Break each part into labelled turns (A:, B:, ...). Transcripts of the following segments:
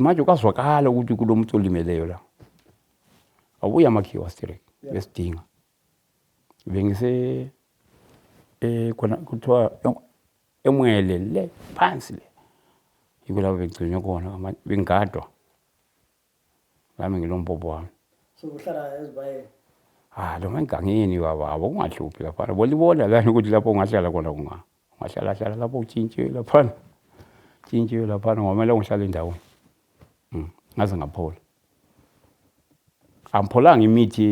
A: manje kwazwakala ukuthi kulo muntu olimeleyo la abuya makhiwa straight besidinga bengise khona kuthiwa emwele le phansi le yikho begcinywe khona bengadwa nami ngilompopo wami
B: so uhlala ezibayeni
A: lo mangangeni baba akungahluphi lapha bolibona la ukuthi lapho ungahlala khona ungahlala lapho utshintshe lapha tshintshe lapha ngoba mele ngihlale endaweni ngaze ngaphola ampholanga imithi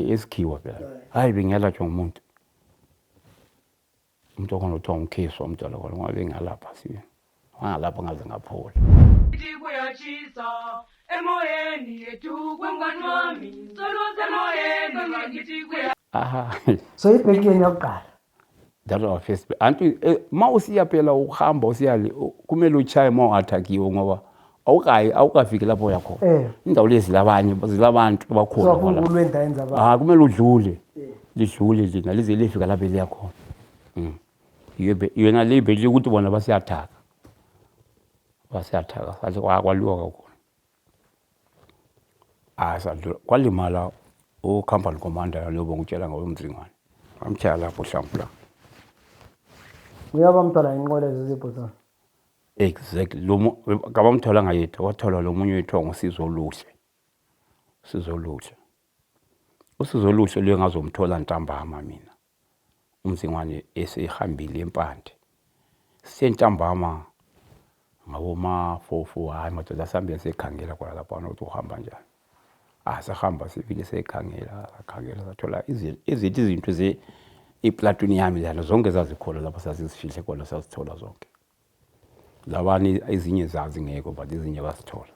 A: yesikhiwa phela hayi bengiyalatshwa ngumuntu umuntu okhona uthiwa ngikheso umntwana khona ngoba bengalapha sibe wangalapha ngaze ngaphola
C: kuyachisa emoyeni yethu kwengani wami soluze emoyeni ngakithi kuya
B: so ibhekeni yokuqala
A: that was first anti mawusiya phela uhamba usiyali kumele uchaye mawathakiwe ngoba awukafiki lapho yakho indawo lezi labanye zilabantu abakhona
B: lapha so kulwenda yenza ba
A: kumele udlule lidlule lina lize lifika lapho eliyakhona yena libheli ukuthi bona basiyathaka sathi kwaliwa kakhulu sadlula kwalimala company commander lobo ngitshela ngawe umzingwane amtshaya lapho hlampula
B: uyaba mntwana inqola ezizibhotana
A: exactly lo kabamthola ngayedwa wathola lo munye wethu ngosizo oluhle usizo oluhle lo ngazomthola ntambama mina umzingwane esehambile empande sentambama ngaboma 44 hayi madoda sambe sekhangela kwa lapha ukuthi uhamba njani sahamba sivile sekhangela sathola izinto ze iplatoon yami lana zonke zazikhona lapha sasizifihle khona sasithola zonke labani ezinye zazi ngeke but ezinye basithola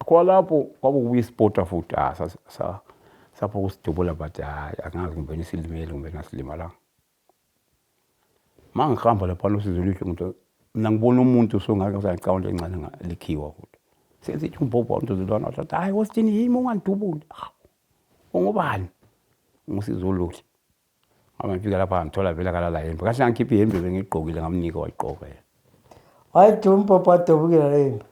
A: kwalapho kwakubuya ispota futhi sapho kusidubula but angazi ngibene silimele ngibena silimala mangihamba lapha nosizoluhle umuntu mina ngibona umuntu songaka usayicawunta encane likhiwa futhi senzithi umbhobho umuntu zilwana wathi hayi wosithini yimi ungandubuli ungubani ngusizoluhle amafika lapha ngithola vela kalala yembe kahle ngikhipha ihembe bengigqokile ngamnika wayiqoka yena
B: hayi umbhobho adubukela yembe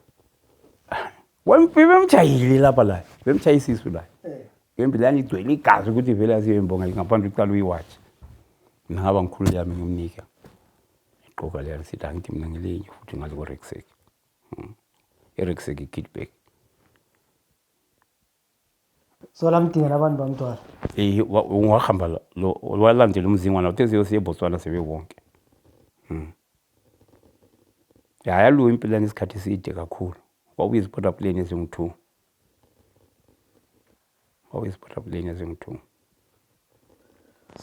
A: wemtshayile lapha la bemtshayisisu la yembe lani igcwele igazi ukuthi vele asiyembonga ngaphandle uqala uyiwatch ngihamba ngikhulu yami ngimnika iqoka leyo sithi angithi mina ngilenye futhi ngazi ko rucksack rucksack kit bag
B: so lamdinga abantu bamntwana
A: ungahamba lo walandela umzingwana uthi siye eBotswana sebe bonke yalu impela nesikhathi side kakhulu kwakuyizipota plane ezingu2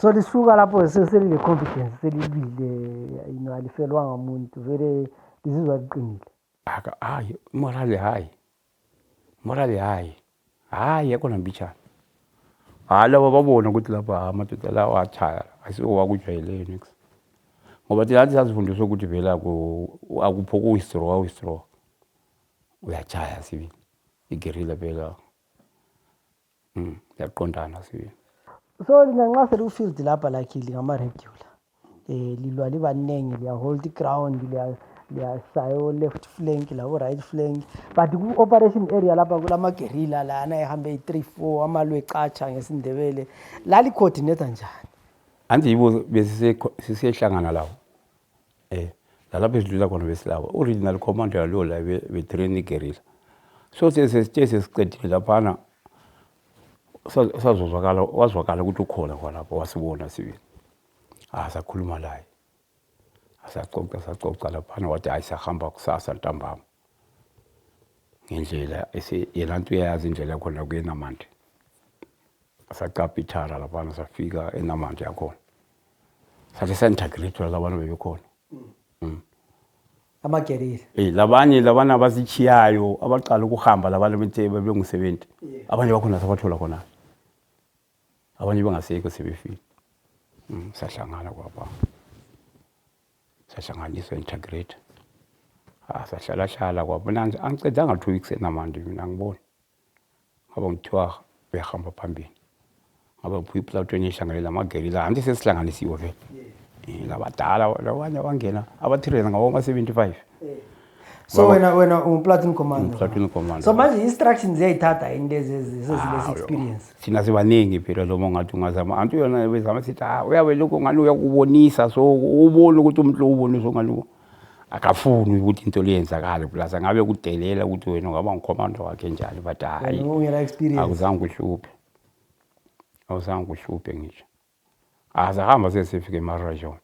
B: so lisuka lapho seselile confidence selibile alifelwanga umuntu vele lizizwa liqinile
A: hayi morale hayi yakona mbichana laba babona ukuthi lapha amadoda lawa achaya asikowakujwayeleni next ngoba thina sasifundiswa ukuthi vele akupho ku-withdraw uyachaya sibili igerilla phela yaqondana sibili
B: so linganxa selifield lapha lakhe lingama-regular lilwa libaningi liyahold ground liyasayo left flank labo right flank but ku-operation area lapha kulamagerilla lana ehambe 3-4 amalwe ecatsha ngesindebele lali-coordinate njani
A: andiyibo besisehlangana lawo lalapho esidlula khona besilabo u-regional commander yalo la betrain igerilla so sesicedile laphana wazwakala ukuthi ukhona khonapho wasibona sibili sakhuluma laye sacoca laphana wathi hayi sahamba kusasa ntambama ngendlela yena nto uyayazi indlela yakhona kuyenamande sacapha ithara laphana safika enamande yakhona sathi sa-integrate labantu bebekhona
B: amagerilla
A: labana abasichiyayo abaqala ukuhamba labana bengu-70 abanye bakhona sabathola khona abanye bangasekho sebefile sahlangana kwapha sahlanganiswa integrate sahlala kwapha angicedanga 2 weeks enamande mina ngibona ngaba ngithiwa uyahamba phambili ngaba ngiphuya iplatoon ehlanganele amagerilla anti sesihlanganisiwe vele labadala labanye abangena abatrainer ngabo ma-75
B: so wena ungu-platoon commander
A: platoon commander
B: so manje i-instructions ziyayithatha yini lezi ezilesi experience
A: thina sibaningi phela lo mongathi ungazama antu yona bezama sithi uyabe lokhu ngani uyakubonisa so ubone ukuthi umuntu ubonisa ngani akafuni ukuthi into leyenzakale plus angabe kudelela ukuthi wena ungaba ngicommander wakhe njalo but hayi
B: ungela experience
A: akuzange kuhluphe ngisho azahamba sesifike eMarajon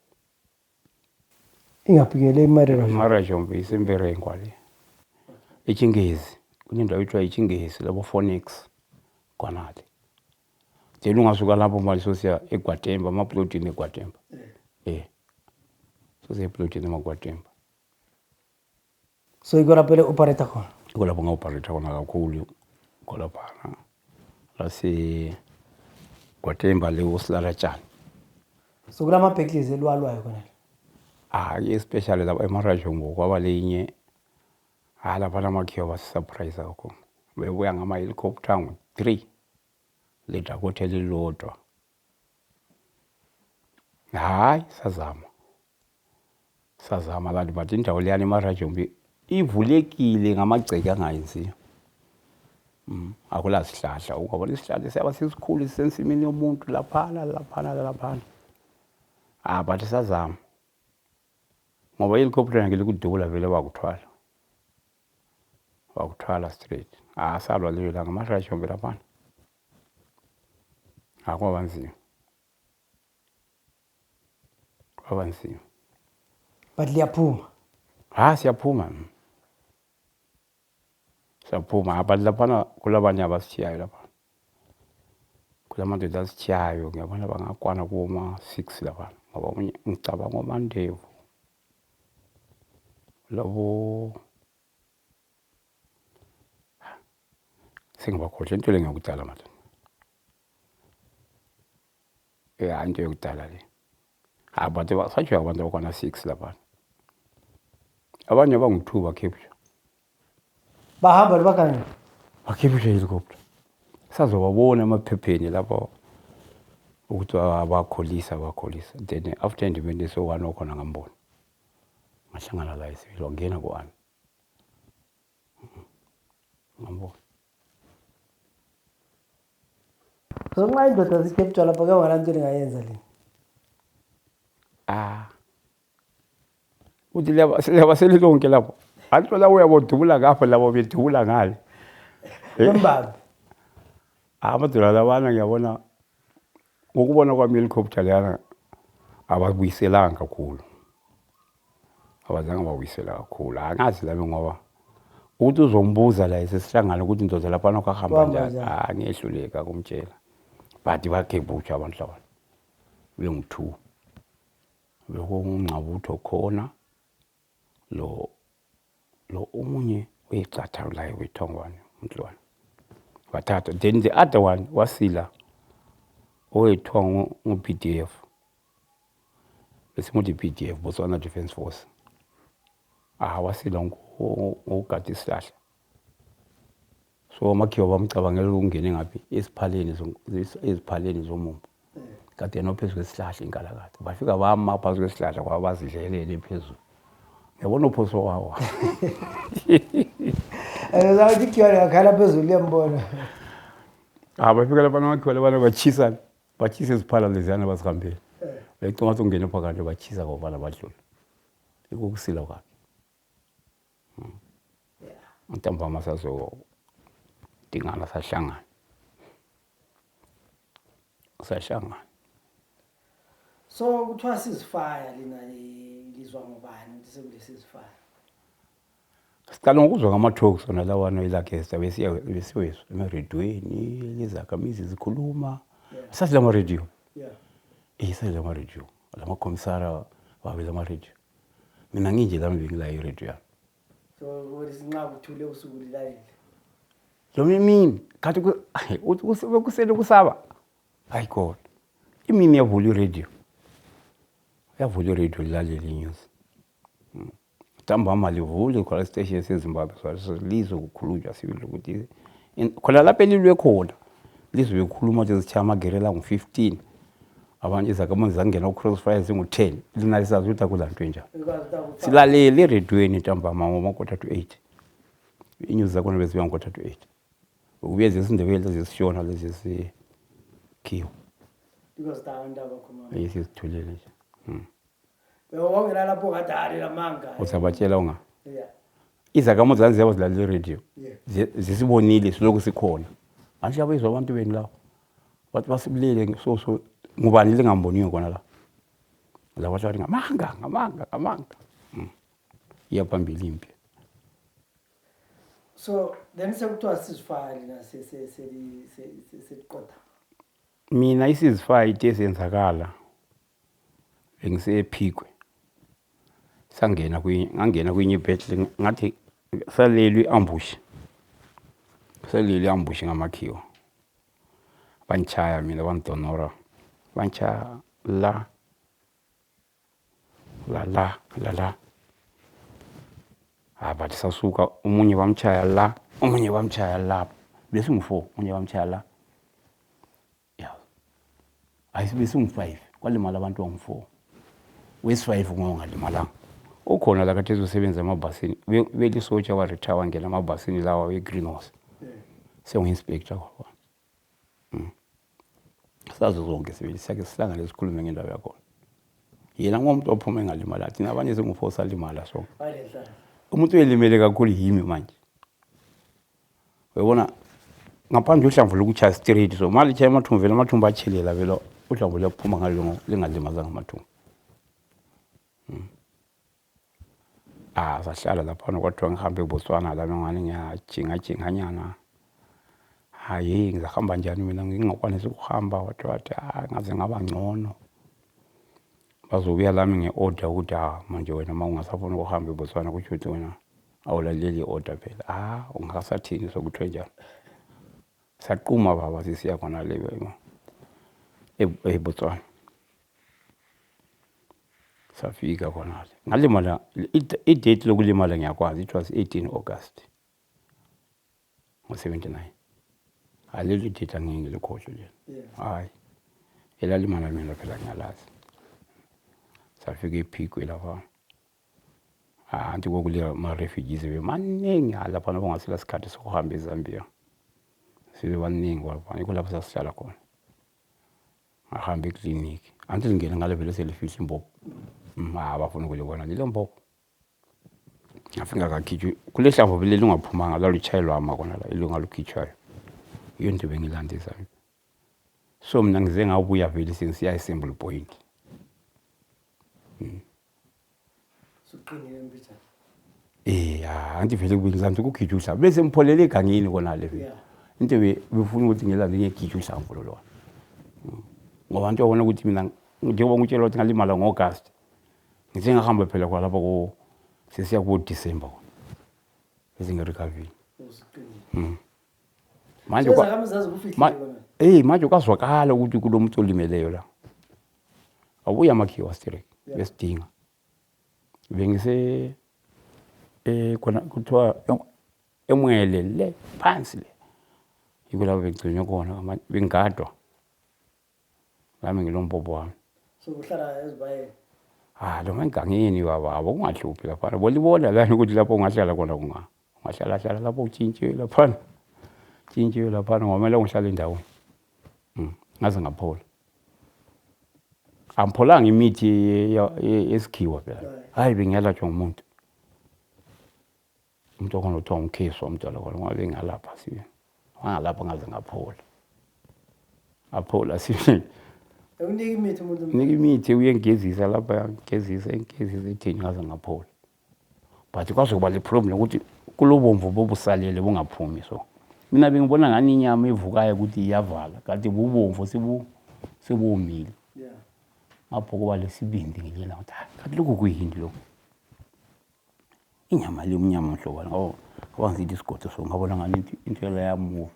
B: ingaphikele
A: Marajon beyisemberengwa le eChingezi kunendawo ethiwa eChingezi labo Phoenix kwanale then ungasuka lapho mali sosiya eGwatemba amaplotini eGwatemba sosiya eplotini eGwatemba
B: so ikora phela operator khona
A: kulapho nga-operator khona kakhulu kholaphana lase Gwatemba le usilala tshani
B: so kulama-backlist elwalwayo khona
A: especially lapha eMarajon ngokwaba lenye lapha namakhiwa basisurprise kakhulu bebuya ngama-helicopter ngu-3 leDakota elilodwa hayi sazama kanti but indawo leyana eMarajon ivulekile ngamagceke angayenziyo akula sihlahla ungabona isihlahla siyaba sisikhulu sisensimini yomuntu laphana but sazama ngoba i-helicopter ngile kudubula vele wakuthwala straight salwa leyo la ngama-Marajon laphana kwaba nzima
B: but liyaphuma
A: siyaphuma but laphana kulabanye abasithiyayo laphana kulamadoda asithiyayo ngiyabona bangakwana kuwoma-6 laphana ngoba omunye ngicabanga oMandevu labo sengibakhohlwa into le ngiyakudala manje into yokudala le but sathi abantu abakwana 6 laphana abanye abangu-2 bakhepshwa
B: bahamba libakanye
A: bakhepshwa helicopter sazobabona emaphepheni lapho ukuthi bakholisa then after independence so-1 okhona ngambona ngahlangana la isivile wangena ku-1 ngambona
B: so nxa indoda zikheptshwa lapha ke wanganto lingayenza lini
A: uthi liyaba selilonke lapho anto la uyabodubula ngapho labo bedubula ngale
B: bembabi
A: amadoda labana ngiyabona ngokubona kwami helicopter leyana ababuyiselanga kakhulu abazange babuyisela kakhulu angazi lami ngoba ukuthi uzombuza la sesihlangana ukuthi indoda laphana kwahamba njani ngiyehluleka kumtshela but bakhephutsha abantu labana bengu-2 bekungcabutho khona lo omunye uyicatha layo wethongwane umntwana bathatha then the other one wasila owethiwa ngu-PDF besimuthi i-PDF Botswana Defence Force wasila ngokugada isihlahla so amakhiwa bamcabangela ukungena ngaphi eziphaleni zomumbu kade yena phezu kwesihlahla inkalakade bafika bama phansi kwesihlahla kwaba bazidlelele phezulu yabona uphoso wawo
B: zathi ikhiwa yakhala phezulu liyambona
A: bafika lapha namakhiwa labana bachisa iziphala leziyana bazihambele becima ukuthi ungene phakathi bachisa kwabana badlula ikukusila kwakhe ntambama sazodingana sahlangana
B: so kuthiwa ceasefire lina lizwa ngobani ukuthi sekule ceasefire
A: siqala ngokuzwa ngama-talks ona lawana elakhe besiwezwa emarediyweni lezakhamizi zikhuluma sathi lama-radio sathi lama-radio lamakhomisara babe lama-radio mina nginje lami bengilayo iradio yami
B: so sinxa kuthule usuku lilalele
A: lo mini kathi kusele kusaba hayi God imini yavula iradio lilalele inews ntambama livule khona station seZimbabwe lizo kukhulunywa sibili ukuthi khona lapha elilwe khona lizobe kukhuluma ukuthi zithya amagerela ngu-15 abanye izakhamuzi zangena ku-Crossfire zingu-10 lina lisazi ukuthi akulanto enjani silalele eredweni ntambama ngoma-quarter to 8 inews zakhona bezibuya ngo-quarter to 8 ukubuye zesindebele zesishona lezi zesikhiwa sizithulele nje
B: wangena lapho kadali lamanga
A: uzabatshela unga izakhamuzi zanziyabo zilalela iradio zisibonile siloku sikhona anhle abayizwa abantu beni lawo bathi basibulele so ngubani lingamboniyo khona la la bathi ngamanga iya phambili impi.
B: So then sekuthiwa ceasefire lina seliqoda
A: Mina i-ceasefire ite senzakala bengisephikwe ngangena kwenye battle ngathi salelwe ambush ngamakhiwa banchaya mina bangidonora banchaya la bathi sasuka umunye bamchaya la umunye bamchaya lapha bese ngu4 umunye bamchaya la ayisibe singu5 kwalimala abantu bangu4 wesi5 ngongalimala ukhona la kade usebenza emabhasini belisotsha wa retire wangena emabhasini lawa weGreenhouse sengu-inspector kwa sazo zonke siyake sihlangane sikhulume ngendaba yakhona yena ngomuntu ophuma engalimala thina abanye singu4 salimala so umuntu elimele kakhulu yimi manje uyabona ngaphandle uhlamvu lokuchaya straight so mali chaya amathumbu achelela vela uhlamvu liyaphuma ngalo lingalimazanga amathumbu sahlala lapha kwathiwa ngihambe eBotswana la ngani ngiyajinganyana hayi ngizahamba njani mina ngingakwanisi ukuhamba wathi ngaze ngaba ngcono bazobuya lami ngeorder ukuthi manje wena ungasafuna ukuhamba eBotswana kusho ukuthi wena awulaleli order phela ungakasathini sokuthiwa njani saqhuma baba sisiya khona leyo eBotswana safika khona ngalimala i-date lokulimala ngiyakwazi it was 18 August ngo79 aleli date angingilekhohle nje hayi elalimala mina phela ngiyalazi safika ePhikwe lapha anti kokuliya ama-refugees bemaningi lapha nabongasela sikhathi sokuhamba eZambia sibe baningi lapha yikho lapho sasihlala khona ngahamba ekliniki anti ngingena ngale vele selifihla imbobo abafuna ukulibona lelo mbobo ngafika kakhitshwe kule hlamvu vele lingaphumanga laluchayelwa amakona la ilunga lukhitshwayo iyo nto bengilandisa so mina ngize ngabuya vele sengisiya eSimple Point
B: suqinile mbitha
A: anti vele kubingizamthi ukukhitshwa uhlamvu bese mpholele egangeni kona le vele into befuna ukuthi ngilande ngiyekhitshwa uhlamvu lolona ngoba into yabona ukuthi mina njengoba ngitshela ukuthi ngalimala ngo-August ngize ngahamba phela kwalapha sesiya ku-December bese ngirecover manje manje kwazwakala ukuthi kulo muntu olimeleyo la abuya amakhiwa straight besidinga bengise khona kuthiwa emwele le phansi le yiko lapho begcinywe khona bengadwa lami ngilombhobo wami
B: so uhlala ezibayeni
A: lo engangeni baba ungahluphi lapha bolibona la ukuthi lapho ungahlala khona ungahlala lapho utshintshiwe lapha tshintshiwe lapha ngomela ungihlala endaweni ngaze ngaphola ampholanga imithi yesikhiwa phela hayi bengiyalatshwa ngumuntu umuntu okhona uthiwa umkheso wamdala khona ngoba bengalapha sibe wangalapha ngaze ngaphola sibe
B: unika imithi umuntu
A: nika imithi uyengezisa lapha ngezisa ethini ngaze ngaphola but kwazokuba le problem ukuthi kulobomvu bobusalele bungaphumi so mina bengibona ngani inyama evukayo ukuthi iyavala kanti bubomvu sebomile apho kuba lesibindi ngilela ukuthi kanti lokho kuyini lokho inyama le umnyama mhlobana ngoba ngizithi isigodo so ngabona ngani into yala yamuva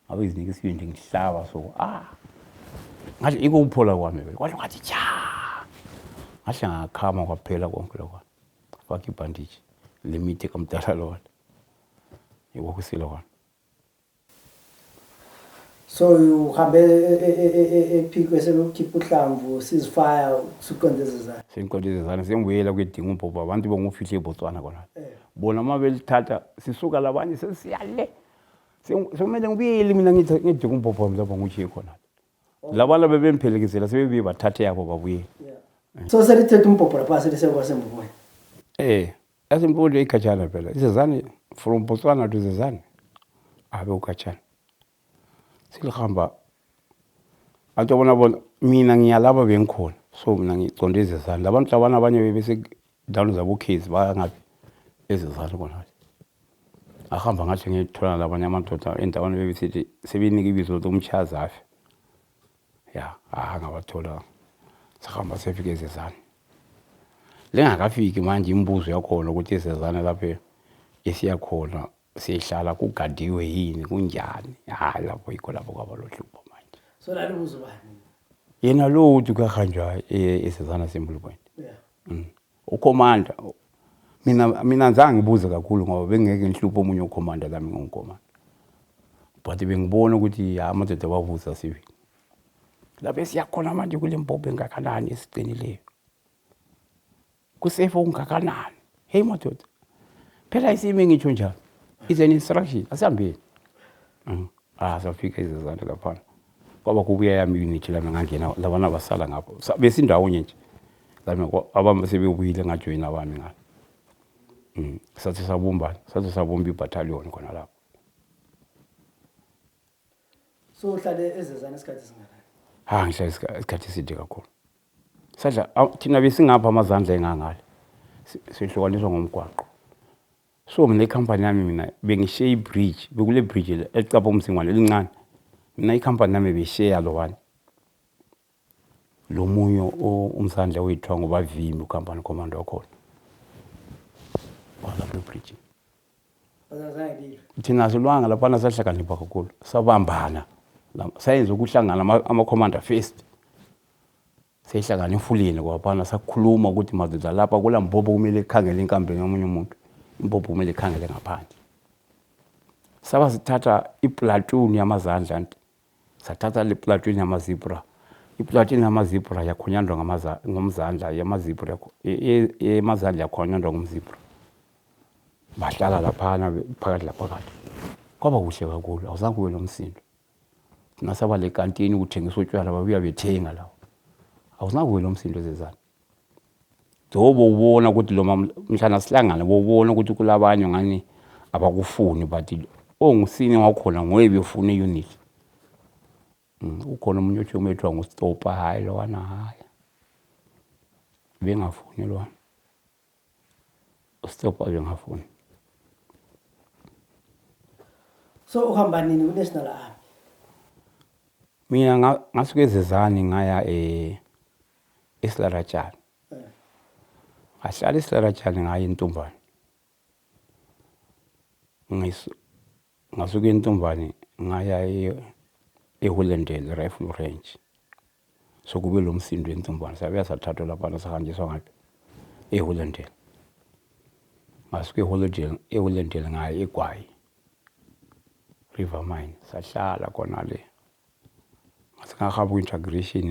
A: ngabe izinika isibindi ngihlaba so ngathi ikuphola kwami vele kwathi ngathi cha ngahle ngakhama kwaphela konke lokho faka ibandage limit kamdala lona yebo kusila kwana
B: So uhambe ephikwe sebekhipha uhlamvu ceasefire suqonde ezizana.
A: Sengiqonde ezizana sengibuyela kwedinga umbhobho abantu bongufihle eBotswana khona. Bona uma belithatha sisuka labanye sesiyale. Sekumele ngibuyele mina ngidinga umbhobho wami lapho ngujiye khona. Labana bebemphelekisela sebebuye bathathe yabo babuye.
B: So selithethe umbhobho lapha selisekwa sembubweni.
A: Asemfundo ikhatshana phela. Isizane from Botswana to Zezane. Abe ukhatshana. Silihamba. Anto bona mina ngiyalaba bengikhona. So mina ngiqonde Zezane. Labantu labana abanye bese down zabo case baya ngapi eZezane khona. Ahamba ngathi ngithola labanye amadoda endaweni bebesithi sebenika ibizo lomchazafi. Ya, ngabathola. Sahamba sefike eZezane. Lengakafiki manje imibuzo yakhona ukuthi eZezane lapha esiyakhona sihlala kugadiwe yini kunjani. Hayi lapho yikho lapho kwabalohlupho manje.
B: So la libuzo bani?
A: Yena lo uthi kahanjwa eSezana Sembulweni. Ukhomanda mina ngizange ngibuze kakhulu ngoba bengeke ngihluphe omunye ukhomanda lami ngomkhomanda. But bengibona ukuthi amadoda bavuza sivi. Lapho siyakhona manje kule mbobho engakanani esiqinileyo. Kusefo ungakanani. Hey madoda. Phela isimi ngitsho njalo. Is an instruction. Asihambeni. Safika eZezane lapha. Kwaba kubuya yami unity lami ngangena labana basala ngapho. Besindawo nje. Lami abami sebebuyile ngajoin abami ngalo. Sathi sabumba ibattalion khona lapho.
B: So uhlale eZezane isikhathi singaka?
A: Ngihlala isikhathi eside kakhulu. Sadla thina besingapha amazandla engangale. Sihlukaniswa ngomgwaqo. So mina icompany yami mina bengishiye ibridge, bekule bridge eCapha uMsingwane elincane. Mina icompany yami beshare lo one. Lo munyo umsandla wethu ngobavimi ucompany command wakhona. Wala bridge. Thina silwanga lapha sahlakanipha kakhulu. Sabambana. Sayenza ukuhlangana ama-commander first. Sehlangana emfuleni kwaphana sakhuluma ukuthi madoda lapha kula mbobho kumele ekhangele inkambe yomunye umuntu. Imbobho kumele ekhangele ngaphandle. Saba sithatha iplatoon yamazandla. Sathatha le platoon yamazebra. Iplatoon yamazebra yakhonyandwa ngomzandla yamazebra yamazandla yakhonyandwa ngomzebra. Bahlala laphana phakathi laphakathi. Kwaba kuhle kakhulu awuzange kube nomsindo. Nasaba le kantini ukuthengiswa utshwala babuya bethenga lawo. Awuzange kube nomsindo eZezane. Zobo ubona ukuthi lo mhlana sihlangana bobona ukuthi kulabanye ngani abakufuni but ongusini wakhona ngoye befuna iunit. Ukhona umunye uthi umethwa nguStopa hayi lo wana hayi. Bengafuni lo wana. uStopa bengafuni.
B: So uhamba nini kuNational Army?
A: Mina ngasuke eZezane ngaya eSilaratshane. Ngahlala eSilaratshane ngaya eNtumbane. Ngasuke eNtumbane ngaya eHollandale Rifle Range. So kube lo msindo eNtumbane sabe sathathwa lapha sahanjiswa ngaphi eHollandale. Ngasuke eHollandale ngaya eGwayi River Mine sahlala khona le. Ngahamba ku-integration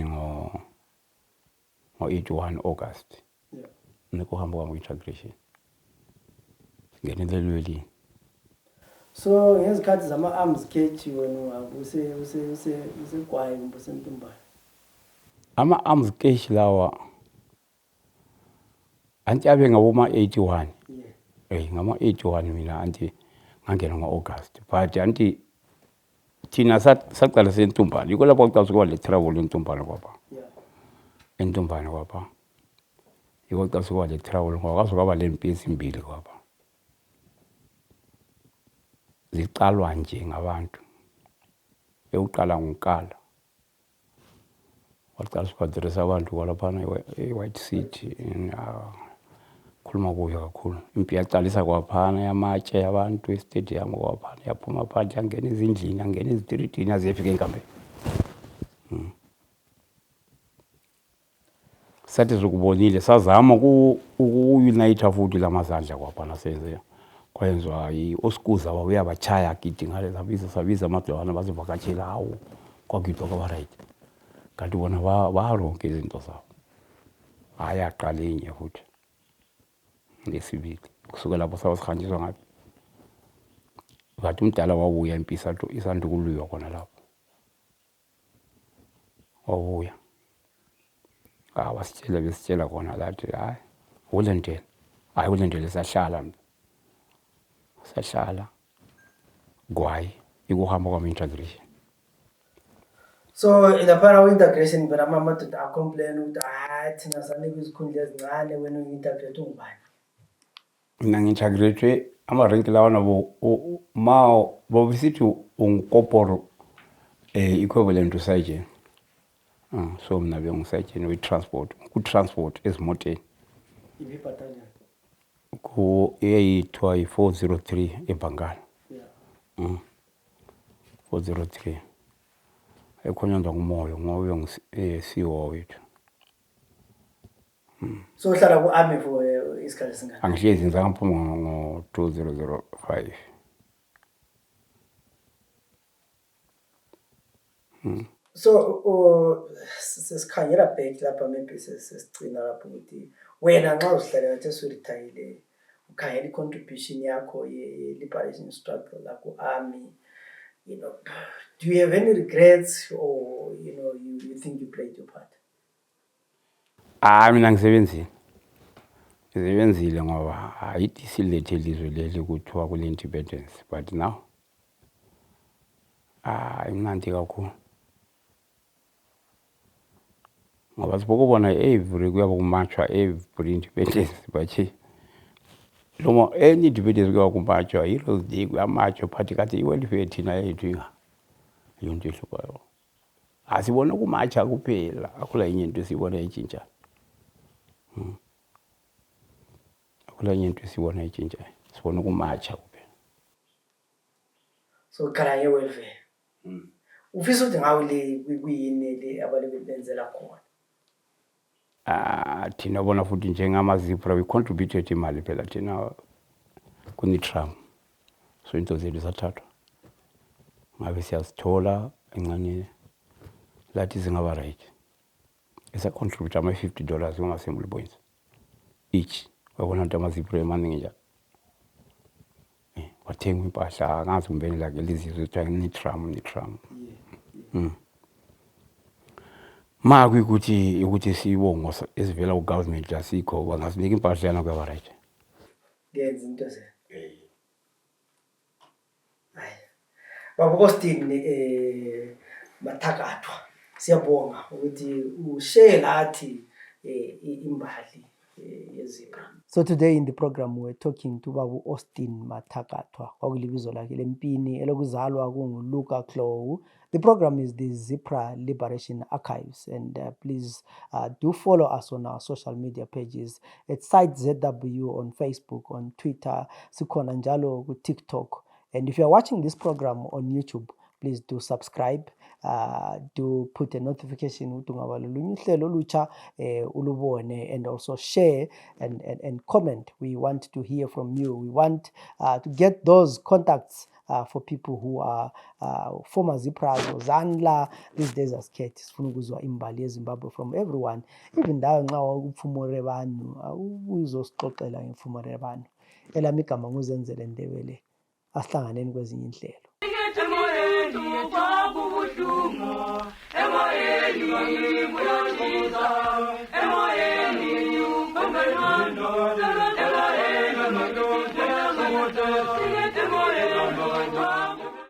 A: ngo-81 August. Nikuhamba kwami-integration. Ngenele lwelini.
B: So ngezikhathi zama-arms catch wena useGwayi kumbe useNtumbane?
A: Ama-arms catch lawa anti abe ngaboma-81. Ngama-81 mina anti ngangena ngo-August. But anti thina saqala seNtumbane. Yiko lapho kuqala ukuba le travel eNtumbane kwapha. eNtumbane kwapha. Yiko kuqala ukuba le travel ngoba kwaba le mpi ezimbili kwapha. Ziqalwa nje ngabantu. Eyokuqala ngokala. Waqala ukubadresa abantu kwalaphana eWhite City khuluma kuyo kakhulu. Impi yaqalisa kwaphana yamatshe yabantu estadium kwaphana yaphuma phansi yangena ezindlini yangena ezitritini yazifika enkambeni. Sathi sokubonile sazama uku-unite futhi lamazandla kwaphana senze kwayenzwa i-oskuza wawuyabachaya gidi ngale sabiza amadlwana bazivakatshela hawo kwagidwa kwaba-right kanti bona baronke izinto zabo hayi aqala inye futhi lesibili kusuka lapho sabe sihanjiswa ngaphi kanti umdala wabuya impisa isandukuluywa khona lapho wabuya besitshela khona lathi hayi ulendele sahlala gwayi ikuhamba kwama-integration.
B: So ilaphana ku-integration phela amadoda acomplain ukuthi hayi thina sanikwa izikhundla ezincane wena uyi-integrate ungubani?
A: Mina ngi-integrate amarenki lawana bobisithi ungikoporo equivalent to surgeon. So mina bengu-surgeon we-transport ku-transport ezimoteni
B: Battalion.
A: eyayithiwa yi-403 eBangala. 403 ekhonyandwa ngumoyo ngoba CEO wethu.
B: So uhlala ku-army for isikhathi singaka?
A: Angihlezi ngizange ngiphuma ngo-2005.
B: So sesikhangela back lapha maybe sesicina lapho ukuthi wena nxa uzihlalela ngathi usuritayile ukhangela i-contribution yakho ye-liberation struggle la ku-army, do you have any regrets or you think you played your part?
A: Mina ngisebenzile ngoba ayithi silethe ilizwe leli kuthiwa kule-independence but now imnandi kakhulu ngoba sibokubona every kuyaba kumatshwa every independence but noma any independence kuyaba kumatshwa heroes day kuyamatshwa but kade i-welfare thina yethu yonto ehluphayo asibona kumatshwa kuphela akula enye into siyibona itshintsha akula enye into siyibona itshintsha sibona kumatshwa kuphela.
B: So khala nge-welfare ufisa ukuthi ngawe le kuyini le abalebenzela khona?
A: Thina bona futhi njengamazipra we contributed imali phela thina kuni-tram so into zethu zathathwa ngabe siyazithola encane lathi zingaba right esa-contribute ama-$50 kuma-assembly points each wabona nto amazipra emaningi njalo wathenga impahla angazi kumbeni lake lizizwe kuthiwa ni-tram ukuthi sibongo esivela ku-government asikho bangasinika impahla yana kuyaba right
B: ngenza into ze Baba Austin Mathakathwa, siyabonga ukuthi ushare lathi imbali yezipra. So today in the program we're talking to Babu Austin Mathakathwa kwakulibizo lakhe lempini elokuzalwa kunguLuka Klowu. The program is the Zipra Liberation Archives, and please do follow us on our social media pages at Site ZW on Facebook, on Twitter, sikhona njalo ku TikTok. And if you are watching this program on YouTube, please do subscribe, do put a notification and also share and comment. We want to hear from you. We want to get those contacts for people who are former Zipras or Zanla. These days are scared. Sifuna ukuzwa imbali yeZimbabwe from everyone. Even ndawo nxa ukufumore banu, uzosixoxela ngemfumore banu. Elami igama nguZenzele Ndebele. Asihlanganeni kwezinye inhlelo.
C: Emoyeni